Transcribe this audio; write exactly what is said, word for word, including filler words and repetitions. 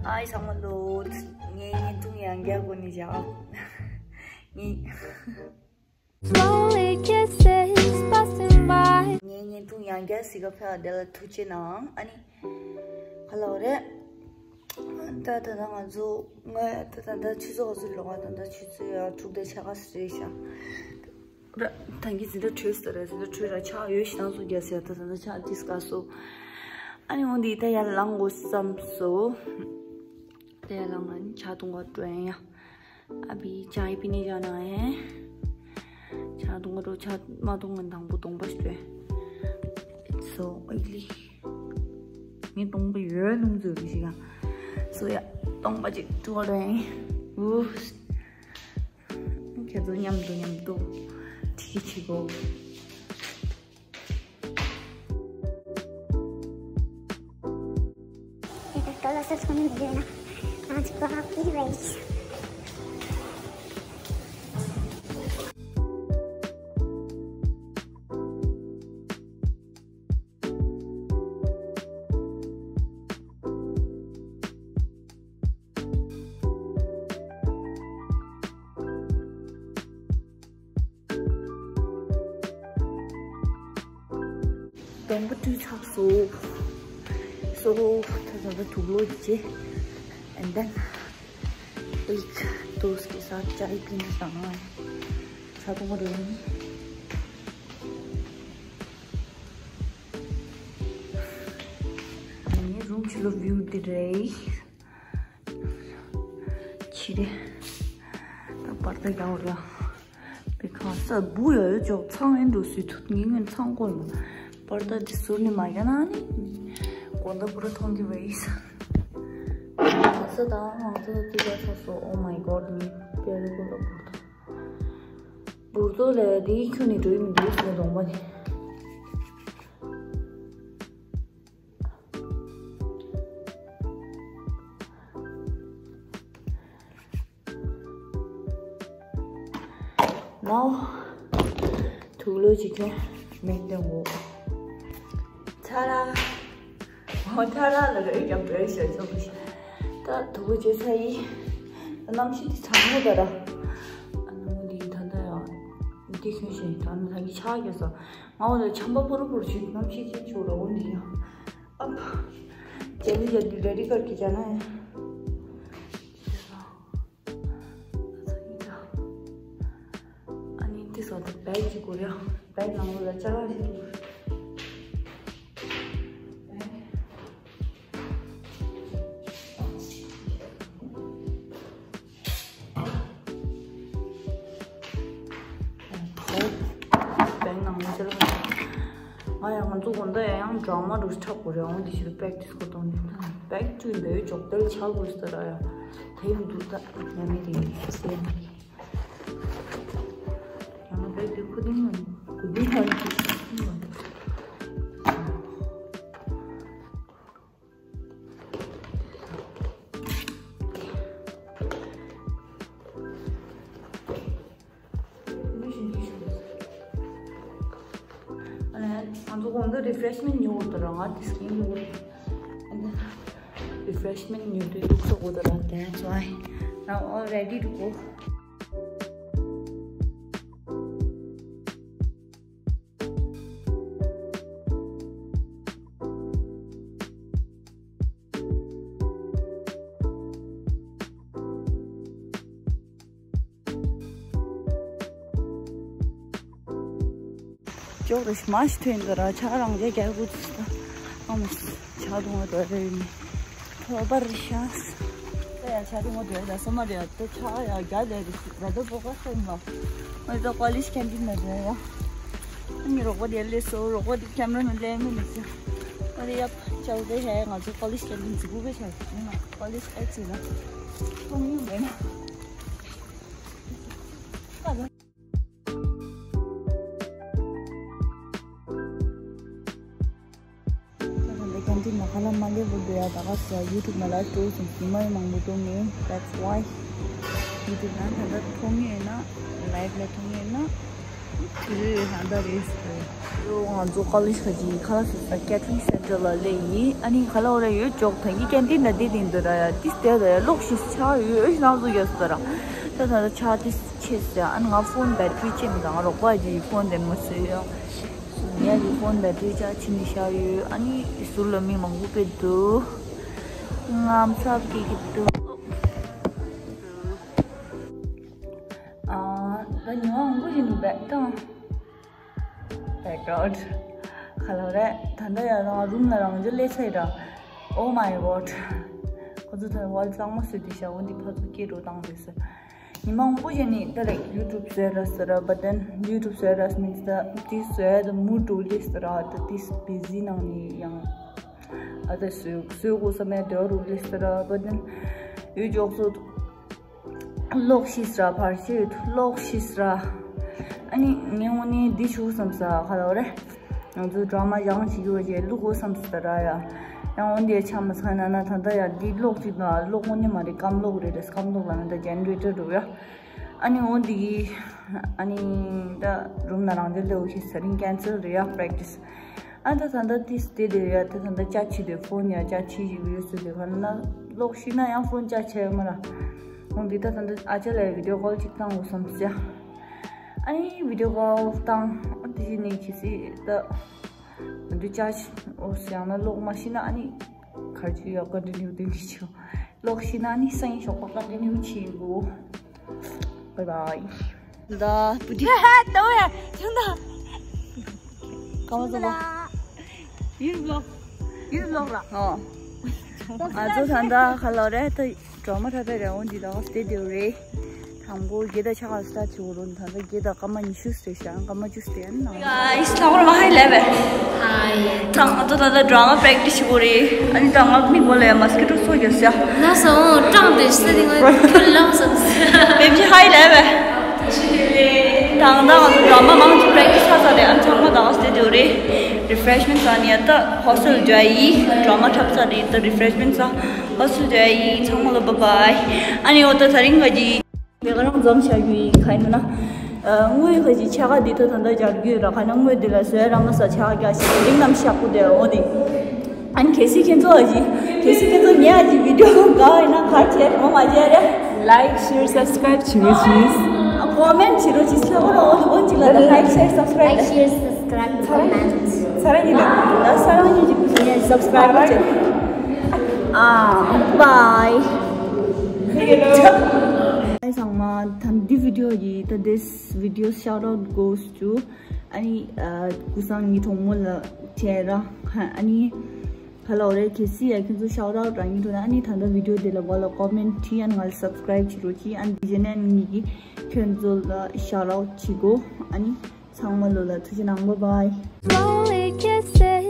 ཨའི་ཚང་མ་ལོ། ངའི་བརྙན་ཐུང་ཡང་བསྐྱར་གོ་ནས་བཞག་ངའི། Slowly kisses passing by. ངའི་བརྙན་ཐུང་ཡང་བསྐྱར་གཟིགས་ག་ཕེབས་པ་དེ་ལ་ཐུགས་རྗེ་གནང་། ཨ་ནི། ག་ལབ་རེད། ད་ད་ད་ང་ཚོ་ང་ད་ད་ད་ཆུ་ཚོད་ག་ཚོད་ལོག་ད་ད་ཆུ་ཚོད་ཡ་དྲུག་དང་ཕྱེད་ཀ་ཙམ་རེད་ཤག་ར། ད་གིན་འཛིན་གྲྭ་གྲོལ་ས་རེད། འཛིན་གྲྭ་གྲོལ་ར་ཆག་ཡོད་ཤི་ནང་ཚོ་རྒྱ་སེ་ད་ད་ད་ཆག་ཏིས་ཀ་སོ། ཨ་ནི་འོ་འདི་ད་ཡར་ལངས་དགོས་བསམ་སོ། ད་ཡར་ལངས་ཨ་ནི་ཇ་འཐུང་ག་འགྲོ་ཡ། अभी चाय पीने जाना है। ཇ་འཐུང་ག་འགྲོ། ཇ་མ་འཐུང་ང་དང་པོ་གདོང་པ་ཞིག་འགྲོ། So ugly. ངའི་གདོང་པ་ཡོད་ནུང་ཚོད་ཀྱི་ཞིག་ཡ། So ཡ་གདོང་པ་ཅིག་འགྲོ་ག་འགྲོ་ཡ། ཨུ། ཁྱེད་ཚོ་མཉམ་དུ་མཉམ་དུ་ཁྲིད་ཀྱི་བྱེད་དགོས། ཁྱེད་ཚོ་ལ་སོ་སོ་ནས་འདུག་ན་ང་ཚོ་ཀོ་ཧ་ཀི་རེད། གདོང་པ་བཀྲུས་ཚར་སོང་། སོ་ད་ད་ད་དུག་ལོག་བྱས། And then एक दोस्त के साथ चाय पीने जाना है। ཇ་འཐུང་ག་འགྲོ་ཡིན། ངའི་རུམ་ཕྱི་ལོགས་ཝིའུ་འདི་རེད། ཕྱི་རེད། ད་པར་ད་རྒྱག་ར། བི་ཁ་ས་བུ་ཡ་ཡོད་ཅོག་ཚང་ཨེ་འགྲོ་སུས་ཐུབ་ངེས་ངེས་ཚང་དགོས་ལ། པར་ད་འདི་ཟུར་ནས་མ་རྒྱག་ན་ནི། དགོང་དག་པུ་ར་མཐོང་གི་བས། ས་ད་ང་ཚོ་ཏི་ཀ་ས་སོ། Oh my God, ངའི་པེ་རི་ཀོ་ལ་བུར་དོ། བུར་དོ་ལས་དེའི་ཁྱོད་ནི་འགྲོ་ཡི་མི་འདུག་ཟེར་གདོང་པ་ནི། ནའོ། དུག་ལོག་ཅིག་ཁྱོད་མེད་དེ་འོ། ཐ་ར། འོ་ཐ་ར་ལ་རེ་རྒྱབ་རེ་ཞོད་ཆོག་གི། ད་དུག་ཅེ་ཚ་ཡི། གནམ་གཤིས་དེ་གྲང་མོ་ད་ར། ཨ་ནུ་འདི་ད་ད་ཡ། འདི་ཁྱོད་ཞིག་ད་ནི་ད་གི་ཆག་གི་ས། ང་འོ་ལ་ཆམ་པ་པོ་རུ་པོ་རུ་ཞིག་གནམ་གཤིས་ཅིག་ཆུ་ར་འོ་འདི་ཡ། ཨ་ཕ། ཇེ་ལི་ཇེ་ལི་རེ་རི་ཀར་གི་ཇ་ན་ཡ། ཨ་ནི་དེ་སོགས་དེ་བེག་ཅིག་དགོས་རེད། བེག་ནང་ལོགས་ལ་ཅ་ལག་ཞིག་དགོས། བེག་ནང་ལོགས་ཅ་ལག་ཞིག་ང་ཡང་ང་ཚོ་དགོང་དག་ཡང་ཡང་འདྲ་མ་འདྲ་ཞིག་འཁྲབ་དགོས་རེད། འོང་འདི་ཞིག་ལ་བེག་ཅིག་དགོས་དང་ནི་བེག་ཅིག་འདའི་ཅོག་ཏེལ་ཆག་དགོས་ཟེར་ར་ཡ། དེ་ཡིན་འདུག་ད་ཡ་མི་དེ་ཡིན་ཟེར་ཡ་མི་ཡང་ན་བེག་དེ་ཁུ་ཏིང་ལ་ཁུ་ཏིང་ལ་ཁུ་ཏིང་ལ། ཨ་ནི་ང་ཚོ་གོང་དུ་རི་ཕི་རེཤ་མེན་ཊི་ཉོ་དགོས་དོ་ར། ང་དེ་སྐྱིན་ཉོ་དགོས། རི་ཕི་རེཤ་མེན་ཊི་ཉོ་དུས་འདུག་སོ་དགོས་དོ་ར། དེ་ཚོ་ཨ་ཡིན། Now all ready to go. ཅོག་རེ་མ་ཞིག་ཐོན་འདི་ར། ཆ་རང་རྒྱ་རྒྱ་གུ་ཙི་ད་ཨ་མ་ཆ་དུང་བ་དོ་རེ་ནི་ཐོ་པར་ཤ་ས་ཡ་ཆ་དུང་བ་དོ་རེ་ད་སོ་མ་རེ་ད་ཆ་ཡ་རྒྱ་རྒྱ་རེ་ར་ད་པོ་ག་སོ་མ་ཨ་ད་ཀོ་ལེཇ་ཀེན་ཊིན་ན་རེ་ཡ། ཨ་ནི་རོགས་པ་དེ་ལས་སོ་རོགས་པ་དེ་ཁེམ་ར་མེན་ལས་མེན་ལས་སོ། ཨ་རེ་ཡ་ཆ་བ་དེ་ཧེ་ང་ཚོ་ཀོ་ལེཇ་ཀེན་ཊིན་ཟི་གུ་བེ་ཆ་ཡིན་ན་ཀོ་ལེཇ་ཨེ་ཙི་ན་ཐོང་ཡིན་མེད་ན། ད་ལྟ་ཀེན་ཊིན་ནང་ཁ་ལག་མ་ལེབ་པར་སྡོད་ཡ། ད་ག་ས་ཡུ་ཊུབ་ནང་ལའིབ་འགྲོ་སོང་། ཉི་མ་ཡང་མང་པོ་འགྲོ་མེད། That's why ཡུ་ཊུབ་ནང་ད་ལྟ་མཐོང་ངེས་ན་ལའིབ་ལ་མཐོང་ངེས་ན། དེ་རེད་ཧ་ད་རེད། ང་ཚོ་ཀོ་ལེཇ་ཁ་ཅིག་ཁ་ལག་ཟ་ས་ཀེ་ཊ་རིང་སེན་ཊར་ལ་སླེབས་ཡིན། ཨ་ནི་ཁ་ལག་འོ་ར་ཡོད་ཅོག་ཐང་གི་ཀེན་ཊིན་ན་འདི་དེ་འདུག་ར་ཡ། ཏིས་དེ་ལ་ཡ་གློག་ཤིག་ཆགས་ཡོད་ཨེ་ནང་བཟོ་རྒྱག་ས་ར། ད་ད་ད་ཆགས་ཏིས་ཆེ་ས་ཨ་ནི་ང་ཕོན་བེ་ཊི་རི་ཅིག་མི་འདུག་ང་རོགས་པ་ཅིག་ཕོན་དེ་མ་བཟོས་ཡ། ངས་ཀྱི་ཕོན་བེ་ཊི་རི་ཅག་ཕྱིན་ནས་བཞག་ཡོད། ཨ་ནི་ཟུར་ལ་མི་མང་པོ་དཔེ་འདུག་ངམ་ཚབ་སྐྱེ་གི་འདུག་ཨ་ད་ཉི་མ་མང་པོ་ཞིག་འདུག་བས་ད། Background ཁ་ལོ་རེད། ད་ལྟ་ཡང་རང་རུམ་ལ་རང་འཇགས་སླེབས་ཚར་ར། Oh my god ཁོ་ཚོ་ད་ཝལ་གཙང་མ་བཟོས་ཏེ་བཞག་འོ་འདི་ཕར་ཚུར་སྐྱེལ་འགྲོ་བཏང་རེད་ཟེར། ཉི་མ་མང་པོ་བྱས་ནས་ད་རེས་ཡུ་ཊུབ་བཟོས་ར་ཟེར་ར། But then ཡུ་ཊུབ་བཟོས་ར་མིན་ད་དེ་བཟོས་ད་མུ་འགྲོ་ལེ་ཟེར་ར། ད་དེ་བི་ཟི་ནང་ནས་ཡང་ཨ་ད་བཟོས་བཟོས་དགོས་བསམ་ཡ་དེ་བ་འགྲོ་ལེ་ཟེར་ར། But then ཡུལ་ལྗོངས་སུ་གློག་ཤི་ཟེར་ར་ཕར་ཤི་ཡོད་གློག་ཤི་ཟེར་ར། ཨ་ནི་ངས་དངོས་གནས་འདི་བྱུང་བསམ་ས་ཁ་ལོ་རེད། ང་ཚོ་ཌ་ར་མ་ཡང་བྱེད་རྒྱུ་བྱས་བླུག་དགོས་བསམ་ཟེར་ར་ཡ། ཡང་འོན་ཏེ་ཆ་མ་ཚང་ན་ན་ད་ལྟ་ཡ་འདི་གློག་ཅིག་དང་གློག་དངོས་གནས་མ་རེད། སྐམ་གློག་རེད་རེད། སྐམ་གློག་ལ་ན་ད་ཇེ་ནེ་རེ་ཊར་འགྲོ་ཡ། ཨ་ནི་འོ་འདི་གི་ཨ་ནི་ད་རུམ་ན་རང་འཇགས་ལེའུ་ཞིག་ཟ་རིན་ཀེན་སལ་རེད་ཡ་པྲེག་ཊི་སི། ཨ་ད་ད་ད་ཏིས་དེ་དེ་ཡ་ད་ད་ད་ཅ་ཆི་དེ་ཕོན་ཡ་ཅ་ཆི་ཞིག་ཡོད་ཟེར་དེ་ག་ན་གློག་ཤི་ན་ཡང་ཕོན་ཅ་ཆི་ཡོད་མ་ར། འོ་འདི་ད་ད་ད་ཨ་ཅག་ལ་བི་ཌི་ཡོ་ཀོལ་ཅིག་བཏང་དགོས་བསམ་ཟེ། ཨ་ནི་བི་ཌི་ཡོ་ཀོལ་བཏང་ཨ་དེ་བཞིན་ནས་ཁྱི་སི་ད་འདི་ཅ་ཆི་འོ་ཟེ་ཡང་ན་གློག་མ་ཤི་ན་ཨ་ནི་གར་ཅི་ཡོད་ཀ་འདི་ནི་འདི་ནི་ཆོ། གློག་ཤི་ན་ནི་སང་ཞོགས་པ་ཀ་འདི་ནི་ཆི་གོ། Bye bye. ད་པུ་ཏི། ད་ད་ད། ཡིན་ལོག་ཡིན་ལོག་ར། ཨོ། ང་ཚོ་ད་ལྟ་ཁ་ལོ་རེད་ད། ཌ་ར་མ་འཁྲབ་པའི་རེ་འོང་འདི་དག་སྟེ་དེ་རེད། དང་པོ་བརྒྱད་དང་ཕྱེད་ཀ་སི་ཊར་བྱེད་དགོས་རུང་ད་ལྟ་བརྒྱད་དང་སྐར་མ་ཉི་ཤུ་སྟེ་ཤག་སྐར་མ་བཅུ་སྟེ་ཡང་ནང་། Guys, ལྷག་པར་མ་ཧའི་ལེ་བེ། ཧའི། ད་ང་ཚོ་ད་ལྟ་ཌ་ར་མ་པྲེག་ཊི་སི་བྱེད་དགོས་རེད། ཨ་ནི་ད་ང་མིག་མགོ་ལ་ཡ་མ་སི་ཀི་ཊོ་ཚོ་རྒྱབ་ཤག་ལ་སོང་ཀྲང་དེ་ཤི་དེ་ང་ཕུལ་ལམ་སོང་། བེ་བི་ཧའི་ལེ་བེ། ད་ང་ད་ང་ཚོ་ཌ་ར་མ་མང་ཆེ་པྲེག་ཊི་སི་ཚར་ཚར་རེད། ཨ་ནི་ཚང་མ་ད་ག་སྟེ་དེ་རེད། རི་ཕེ་རེ་ཤི་མེན་ཊི་ཟ་ནི་ཡ་ད་ཧོ་སི་ཊེལ་འགྲོ་ཡ་ཡིན། ཌ་ར་མ་འཁྲབ་ཚར་རེད། ད་རི་ཕེ་རེ་ཤི་མེན་ཊི་ཟ། ཨོ་སི་ཀྲི་ལི་ཡ་ཡིན། ཚང་མ་ལ་བྷའི་བྷའི། ཨ་ནི་འོ་ད་དེ་རིང་ག་གི་དེ་ག་རང་འཛོམས་བྱ་རྒྱུ་ཡིན་ག་ཡིན་ན། དངུལ་ག་གི་ཕྱེད་ཀ་འདི་ད་ད་ལྟ་སྦྱར་རྒྱུ་ཡོད་ར། ག་ན་དངུལ་འདི་ལ་བཟོས་ར་མ་ས་ཕྱེད་ཀ་རྒྱག་ཞིག་རིང་ནམ་ཤག་པོ་དེ་འོ་དེ། ཨ་ནི་གལ་སྲིད་ཁྱེད་ཚོ་ཨ་ཅི་གལ་སྲིད་ཁྱེད་ཚོ་ངའི་ཨ་ཅི་བི་ཌི་ཡོ་དགའ་བ་ཡིན་ན་ག་བྱེད་འོ་མ་བྱེད་རེད། Like, share, subscribe བྱེད་རོགས་གྱིས། ཨ་ཀོ་མེན་ཊི་བྱེད་རོགས་གྱིས། ལྷག་པར་འོ་དེ་འོ་ཅི་ལ་ད་ལའིཀ་ཤེར་སབ་སི་ཀ་རའིབ། Like, share, subscribe, comment. ཚ་ར་ཉིད་ལ་ད་ས་རང་ཉིད་ཀྱི་སབ་སི་ཀ་རའིབ་བྱེད། ཨ། བྷའི་བྷའི། ཚང་མ་ད་འདི་བི་ཌི་ཡོ་ཡི་ད་this video shout out goes to ཨ་ནི་ཀུ་སང་ཉི་གྲོགས་མོ་ལ་བྱས་ར། ཨ་ནི་ཧ་ལོ་རེད། གལ་སྲིད་ཡ་ཁྱོད་ཚོ་ཤའོ་ཊི་ཨའུ་ཊི་རང་ཉིད་འགྲོ་ན་ཨ་ནི་ད་ལྟ་བི་ཌི་ཡོ་དེ་ལ་གོ་ལ་ཀོ་མེན་ཊི་ཡ་ང་ལ་སབ་སི་ཀ་རའིབ་བྱེད་རོགས་གྱིས། ཨ་ནི་དེ་རྗེས་ནས་ངེད་ཀྱིས་ཁྱོད་ཚོ་ལ་ཤའོ་ཊི་ཨའུ་ཊི་བྱེད་དགོས། ཨ་ནི་ཚང་མ་ལོ་ལ་ཐུགས་རྗེ་གནང་། བྷའི་བྷའི།